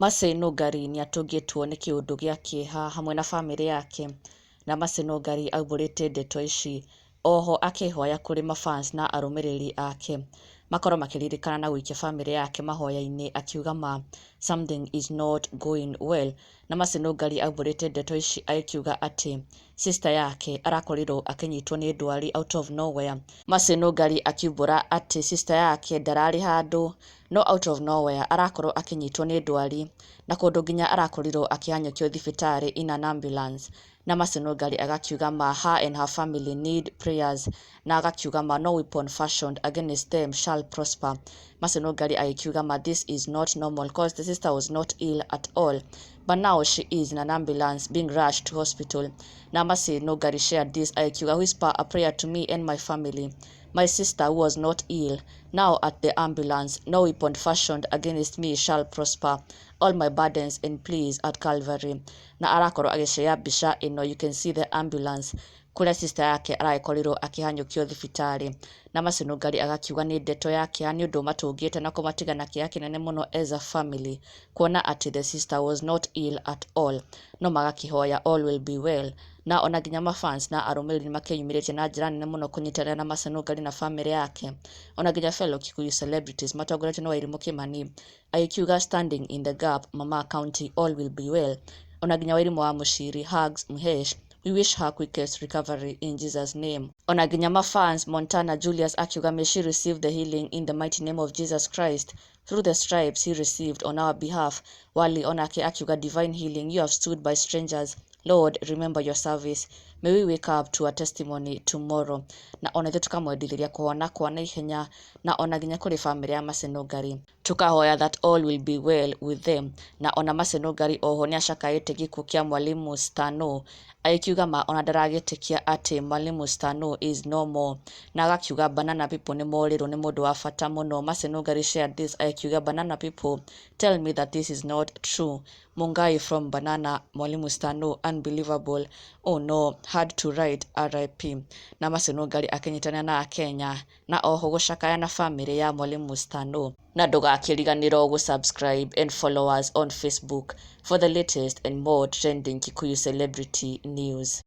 Mercy Nũngari nĩatũngĩtwo nĩ kĩũndũ gĩa kĩeha hamwe na bamĩrĩ yake, na Mercy Nũngari aumbũrĩte ndeto ici oho akĩhoya kũrĩ mafans na arũmĩrĩri ake makorwo makĩririkana na gũikia bamĩrĩ yake mahoya-inĩ, akiuga ma something is not going well. Na Mercy Nũngari aumbũrĩte ndeto ici agĩkiuga atĩ sister yake arakorirwo akĩnyitwo nĩ ndwari out of nowhere. Mercy Nũngari akiumbũra atĩ sister yake ndararĩ handũ, no out of nowhere arakorwo akĩnyitwo nĩ ndwari na kũndũ nginya arakorirwo akĩhanyũkio thibitarĩ in an ambulance. Na Mercy Nũngari agakiuga ma her and her family need prayers, na agakiuga ma no weapon fashioned against them shall prosper. Mercy Nũngari agĩkiuga ma this is not normal, cause the sister was not ill at all, but now she is in an ambulance being rushed to hospital. Na Mercy Nũngari shared this agĩkiuga, "Whisper a prayer to me and my family. My sister who was not ill, now at the ambulance. No weapon fashioned against me shall prosper. All my burdens and pleas at Calvary." Na arakorwo agĩshare mbica ĩno, you can see the ambulance kũrĩa sister yake aragĩkorirwo akĩhanyũkio thibitarĩ. Na Mercy Nũngari agakiuga nĩ ndeto ya kĩeha, nĩ ũndũ matũngĩte na kũmatiga na kĩeha kĩnene mũno as a family, kuona atĩ the sister was not ill at all, no magakĩhoya all will be well. Na ona nginya mafans na arũmĩrĩri nĩ makĩyumĩrĩtie na njĩra nene mũno kũnyitanĩra na Mercy Nũngari na bamĩrĩ yake. Ona nginya fellow Kikuyu celebrities matongoretio nĩ Wairimu Kimani agĩkiuga, "Standing in the gap, Mama County, all will be well." Ona nginya Wairimu wa Mũciri, "Hugs Mhesh, we wish her quickest recovery in Jesus' name." Ona nginya mafans, Montana Julius akiuga, "May she receive the healing in the mighty name of Jesus Christ through the stripes he received on our behalf." Wali onake akiuga, "Divine healing, you have stood by strangers. Lord, remember your service. May we wake up to a testimony tomorrow." Na ona ithuĩ tũkamwendithĩria kũhona kwa naihenya, na ona nginya kũrĩ bamĩrĩ ya Mercy Nũngari tukahoya that all will be well with them. Na ona Mercy Nũngari oho nĩ acakaĩte gĩkuũ kĩa Mwalimu Stano, agĩkiuga ma ona ndaragĩtĩkia atĩ Mwalimu Stano is no more, na agakiuga Banana people nĩ morĩrwo nĩ mũndũ wa bata mũno. Mercy Nũngari shared this agĩkiuga, "Banana people, tell me that this is not true. Mungai from Banana, Mwalimu Stano, unbelievable. Oh no, hard to write, RIP." Na Mercy Nũngari akĩnyitanĩra na Akenya na oho gũcakaya na bamĩrĩ ya Mwalimu Stano. Na ndũgakĩriganĩrwo gũ-subscribe and follow us on Facebook for the latest and more trending Kikuyu celebrity news.